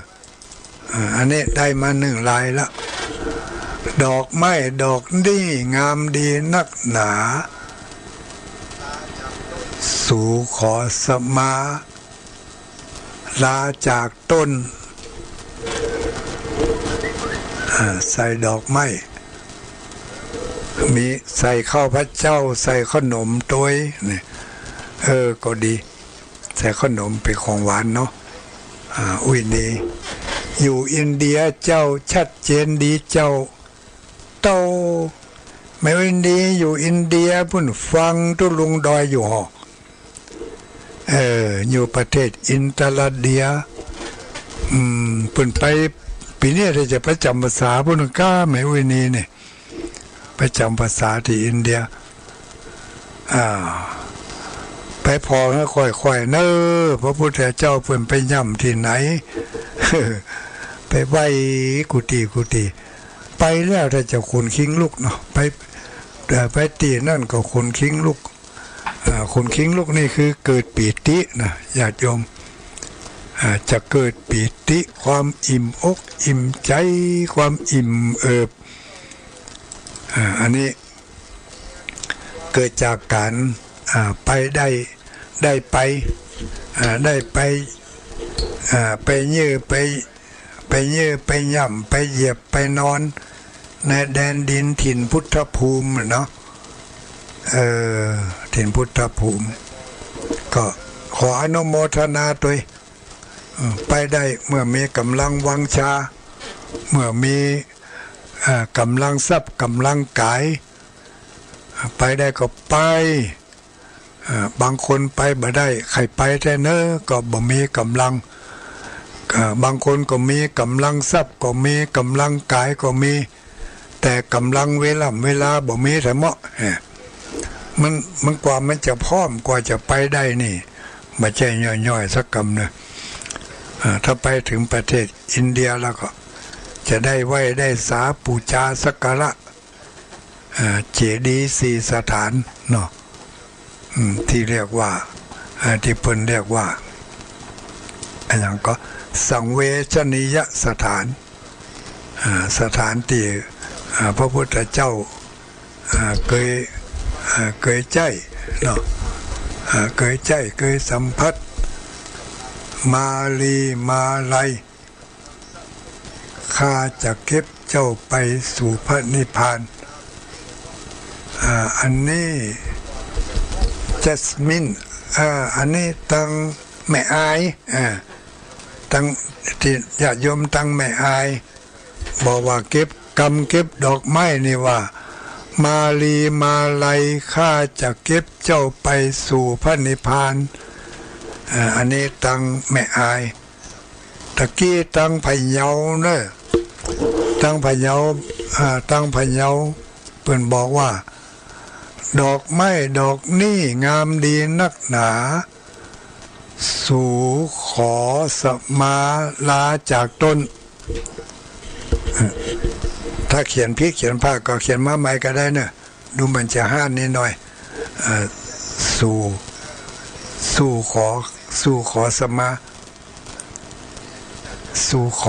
อ่า อันนี้ได้มานึ่งลายละ ดอกไม้ดอกนี้งามดีนักหนา สู่ขอสมา ลาจากต้น อ่า ใส่ดอกไม้ มีใส่ข้าวพระเจ้า ใส่ขนมตวยนี่ เออ ก็ดี ใส่ขนมเป๋นของหวานเนาะ อ่า อุ้ยนี่ อยู่อินเดียเจ้า ชัดเจนดีเจ้า เต้า แม่อุ้ยนี่อยู่อินเดียปุ้น ฟังตุ๊ลุงดอยอยู่หอ เออ อยู่ประเทศอินเดีย อืม เปิ้นไป ปี๋นี้ถ้าจะไปจ๋ำพรรษาปุ้นก้า แม่อุ้ยนี่นี่ ไปจ๋ำพรรษาตี้อินเดีย อ่า ไปผ่อหื้อค่อยๆ เน่อ พระพุทธเจ้าเปิ้นไปย่ำตี้ไหน ไปไหว้กู้ตี้กู้ตี้ ไปแล้วถ้าจะขนคิงลุกเนาะ ไป เอ่อ ไปตี้นั่นก็ขนคิงลุก อ่า ขนคิงลุกนี่คือเกิดปีตินะ ญาติโยม อ่า จะเกิดปีติ ความอิ่มอกอิ่มใจ๋ ความอิ่มเอิบ อ่า อันนี้เกิดจากก๋าน อ่า ไปได้ ได้ไป อ่า ได้ไป อ่า ไปยื้อ ไป ไปยื้อ ไปย่ำ ไปเหยียบ ไปนอน ในแดนดินถิ่นพุทธภูมิเนาะ เออ ถิ่นพุทธภูมิ ก็ขออนุโมทนาตวย เออ ไปได้เมื่อมีก๋ำลังวังชา เมื่อมี เอ่อ ก๋ำลังทรัพย์ ก๋ำลังก๋าย ไปได้ก็ไป เอ่อ บางคนไปบ่ได้ ใค่ไปแต๊เนาะ ก็บ่มีก๋ำลัง เอ่อ บางคนก็มีก๋ำลังทรัพย์ ก็มีก๋ำลังก๋าย ก็มี แต่ก๋ำลังเวล่ำเวลาบ่มีแต๊เมาะ เอ่อ มัน มันกว่ามันจะพร้อม กว่าจะไปได้นี่ บ่ใจ้ย่อยๆ สักกำเนาะ เอ่อ ถ้าไปเถิงประเทศอินเดียแล้วก็ จะได้ไหว้ได้สา ปู๋จาสักการะ เอ่อ เจดีย์สี่สถานเนาะ อืม ตี้เรียกว่า เอ่อ ตี้เปิ้นเรียกว่า อะหยังก็ สังเวชนียสถาน อ่า สถานตี้ อ่า พระพุทธเจ้า อ่า เกย อ่า เกยใจ๊เนาะ อ่า เกยใจ๊ เกยสัมผัส มาลีมาลัย ข้าจะเก็บเจ้าไปสู่พระนิพพาน อ่า อันนี้ จัสมิน อ่า อันนี้ตังแม่อาย อ่า ตัง ตี้ญาติโยมตังแม่อาย บอกว่าเก็บกำเก็บดอกไม้นี่ว่า มาลีมาลัย ข้าจะเก็บเจ้าไปสู่พระนิพพาน อ่า อันนี้ตังแม่อาย ตะกี้ตังพะเยาเนาะ ตังพะเยา อ่า ตังพะเยา เปิ้นบอกว่า ดอกไม้ดอกนี้งามดีนักหนา สูขอสมาลาจากต้น ถ้าเขียนผิดเขียนพลาดก็เขียนมาใหม่ก็ได้เนาะ ดูมันจะฮ้านนิดหน่อย เอ่อ สู สูขอ สูขอสมา สูขอ